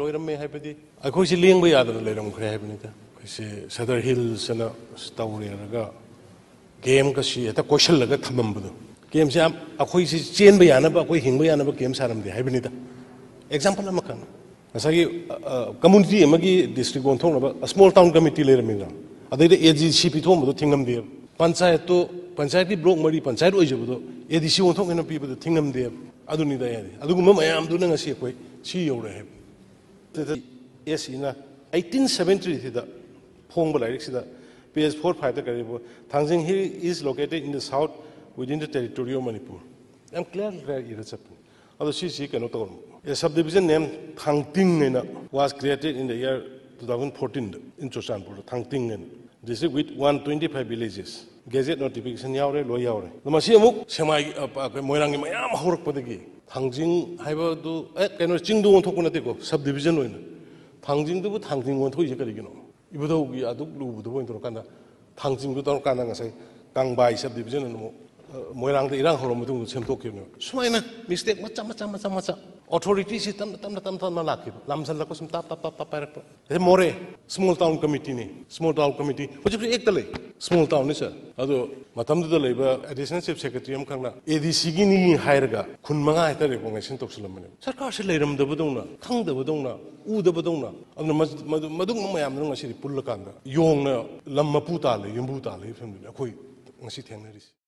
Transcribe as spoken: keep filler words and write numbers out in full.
ꯂꯣꯏꯔꯝꯃꯦ ꯍꯥꯏꯕꯗꯤ ꯑꯩꯈꯣꯏꯁꯤ ꯂꯦꯡꯕ ꯌꯥꯗꯅ ꯂꯩꯔꯝꯈ꯭ꯔꯦ ꯍꯥꯏꯕꯅꯤꯗ꯫ ꯑꯩꯈꯣꯏꯁꯤ ꯁꯗꯔ ꯍꯤꯜꯁ ꯑꯅ ꯇꯧꯔꯦꯔꯒ ꯀꯦꯝꯒꯁꯤ ꯍꯦꯛꯇ ꯀꯣꯏꯁꯤꯜꯂꯒ ꯊꯝꯃꯝꯕꯗꯣ꯫ ꯀꯦꯝꯁꯦ ꯌꯥꯝ ꯑꯩꯈꯣꯏꯁꯤ ꯆꯦꯟꯕ ꯌꯥꯅꯕ, ꯑꯩꯈꯣꯏ ꯍꯤꯡꯕ ꯌꯥꯅꯕ ꯀꯦꯝ ꯁꯥꯔꯝꯗꯦ ꯍꯥꯏꯕꯅꯤꯗ꯫ ꯑꯦꯛꯖꯥꯝꯄꯜ ꯑꯃꯈꯛ, ꯉꯁꯥꯏꯒꯤ ꯀꯝꯃꯨꯅꯤꯇꯤ ꯑꯃꯒꯤ ꯗꯤꯁꯇ꯭ꯔꯤꯛ ꯑꯣꯟꯊꯣꯛꯅꯕ ꯁ꯭ꯃꯣꯜ ꯇꯥꯎꯟ ꯀꯃꯤꯇꯤ ꯂꯩꯔꯝꯃꯤꯗꯅ, ꯑꯗꯩꯗ ꯑꯦ ꯗꯤ ꯁꯤ ꯄꯤꯊꯣꯛꯑꯝꯕꯗꯣ ꯊꯤꯡꯉꯝꯗꯦꯕ꯫ ꯄꯟꯆꯥꯌꯠꯇꯣ, ꯄꯟꯆꯥꯌꯠꯀꯤ ꯕ꯭ꯂꯣꯛ ꯃꯔꯤ ꯄꯟꯆꯥꯌꯠ ꯑꯣꯏꯖꯕꯗꯣ ꯑꯦ ꯗꯤ ꯁꯤ ꯑꯣꯟꯊꯣꯛꯅ ꯄꯤꯕꯗꯣ ꯊꯤꯡꯉꯝꯗꯦꯕ꯫ ꯑꯗꯨꯅꯤꯗ ꯑꯩ ꯍꯥꯏꯗꯤ ꯑꯗꯨꯒꯨꯝꯕ ꯃꯌꯥꯝꯗꯨꯅ ꯉꯁꯤ ꯑꯩꯈꯣꯏ ꯁꯤ ꯌꯧꯔꯦ ꯍꯥꯏꯕ꯫ ꯑꯦꯁ ꯏꯅ ꯑꯩꯠꯇꯤꯟ ꯁꯕꯦꯟꯇꯤ ꯊ꯭ꯔꯤꯗ ꯐꯣꯡꯕ ꯂꯥꯏꯔꯤꯛꯁꯤꯗ ꯄꯦꯖ ꯐꯣꯔ ꯐꯥꯏꯚꯇ ꯀꯔꯤꯕ, "Thangjing Hill is located in the south within the territory of Manipur." ꯌꯥꯝ ꯀ꯭ꯂꯤꯌꯥꯔ ꯀ꯭ꯂꯤꯌꯥꯔ ꯏꯔ ꯆꯠꯄꯅꯤ꯫ ꯑꯗꯣ ꯁꯤꯁꯤ ꯀꯩꯅꯣ ꯇꯧꯔꯝꯕ, a subdivision name Thangting ꯍꯥꯏꯅ was created in the year two thousand fourteen in Churachandpur, Thangting ꯍꯥꯏꯅ, district with one twenty five villages, gazette notification ꯌꯥꯎꯔꯦ, ꯂꯣꯏ ꯌꯥꯎꯔꯦ꯫ ꯑꯗꯣ ꯃꯁꯤ ꯑꯃꯨꯛ ꯁꯦꯛꯃꯥꯏ, ꯑ, ꯑꯩꯈꯣꯏ ꯃꯣꯏꯔꯥꯡꯒꯤ ꯃꯌꯥꯝ ꯍꯧꯔꯛꯄꯗꯒꯤ ꯊꯥꯡꯖꯤꯡ ꯍꯥꯏꯕꯗꯨ, ꯑꯦ, ꯀꯩꯅꯣ, ꯆꯤꯡꯗ ꯑꯣꯟꯊꯣꯛꯄ ꯅꯠꯇꯦꯀꯣ, ꯁꯕ ꯗꯤꯕꯤꯖꯟ ꯑꯣꯏꯅ꯫ ꯊꯥꯡꯖꯤꯡꯗꯨꯕꯨ ꯊꯥꯡꯖꯤꯡ ꯑꯣꯟꯊꯣꯛꯏꯁꯦ ꯀꯔꯤꯒꯤꯅꯣ? ꯏꯕꯨꯙꯧꯒꯤ ꯑꯗꯨꯛ ꯂꯨꯕꯗꯨꯕꯨ ꯑꯣꯏꯅ ꯇꯧꯔꯀꯥꯟꯗ ꯊꯥꯡꯖꯤꯡꯗꯨ ꯇꯧꯔꯀꯥꯟꯗ ꯉꯁꯥꯏ ꯀꯥꯡꯕꯥꯏ ꯁꯕ ꯗꯤꯕꯤꯖꯟ ꯑꯅ ꯑꯃꯨꯛ, ꯑ, ꯃꯣꯏꯔꯥꯡꯗ ꯏꯔꯥꯡ ꯍꯧꯔ ꯃꯇꯨꯡꯗ ꯁꯦꯝꯗꯣꯛꯈꯤꯕꯅꯦꯕ꯫ ꯁꯨꯃꯥꯏꯅ ꯃꯤꯁꯇꯦꯛ ꯃꯆꯥ, ꯃꯆꯥ, ꯃꯆꯥ, ꯃꯆꯥ, ꯑꯣꯊꯣꯔꯤꯇꯤꯁꯤ ꯇꯞꯅ, ꯇꯞꯅ, ꯇꯞꯅ, ꯇꯞꯅ ꯂꯥꯛꯈꯤꯕ, ꯂꯥꯝꯁꯤꯜꯂꯛꯄ ꯁꯨꯝ ꯇꯞ, ꯇꯞ, ꯇꯞ, ꯇꯞ ꯄꯥꯏꯔꯛꯄ꯫ ꯑꯗꯩ ꯃꯣꯔꯦ, ꯁ꯭ꯃꯣꯜ ꯇꯥꯎꯟ ꯀꯃꯤꯇꯤꯅꯤ, ꯁ꯭ꯃꯣꯜ ꯇꯥꯎꯟ ꯀꯃꯤꯇꯤ ꯍꯧꯖꯤꯛꯁꯨ ꯑꯦꯛꯇ ꯂꯩ, ꯁ꯭ꯃꯣꯜ ꯇꯥꯎꯟꯅꯤ ꯁꯥꯔ꯫ ꯑꯗꯣ ꯃꯇꯝꯗꯨꯗ ꯂꯩꯕ ꯑꯦꯗꯤꯁꯅꯦꯜ ꯆꯤꯐ ꯁꯦꯀ꯭ꯔꯦꯇꯔꯤ ꯑꯃꯈꯛꯅ ꯑꯦ ꯗꯤ ꯁꯤꯒꯤꯅꯤ ꯍꯥꯏꯔꯒ ꯈꯨꯟ ꯃꯉꯥ ꯍꯦꯛꯇ ꯔꯦꯀꯣꯛꯅꯦꯁꯟ ꯇꯧꯁꯤꯜꯂꯝꯕꯅꯦꯕ꯫ ꯁꯔꯀꯥꯔꯁꯦ ꯂꯩꯔꯝꯗꯕꯗꯧꯅ, ꯈꯪꯗꯕꯗꯧꯅ, ꯎꯗꯕꯗꯧꯅ꯫ ꯑꯗꯨꯅ ꯃꯗꯨ-, ꯃꯗꯨ-, ꯃꯗꯨꯒꯨꯝꯕ ꯃꯌꯥꯝꯗꯨꯅ ꯉꯁꯤꯗꯤ ꯄꯨꯜꯂꯀꯥꯟꯗ ꯌꯣꯡꯅ ꯂꯝ ꯃꯄꯨ ꯇꯥꯜꯂꯦ, ꯌꯨꯝꯕꯨ ꯇꯥꯜꯂꯦ ꯐꯤꯕꯝꯗꯨꯅꯤ ꯑꯩꯈꯣꯏ ꯉꯁꯤ ꯊꯦꯡꯅꯔꯤꯁꯦ꯫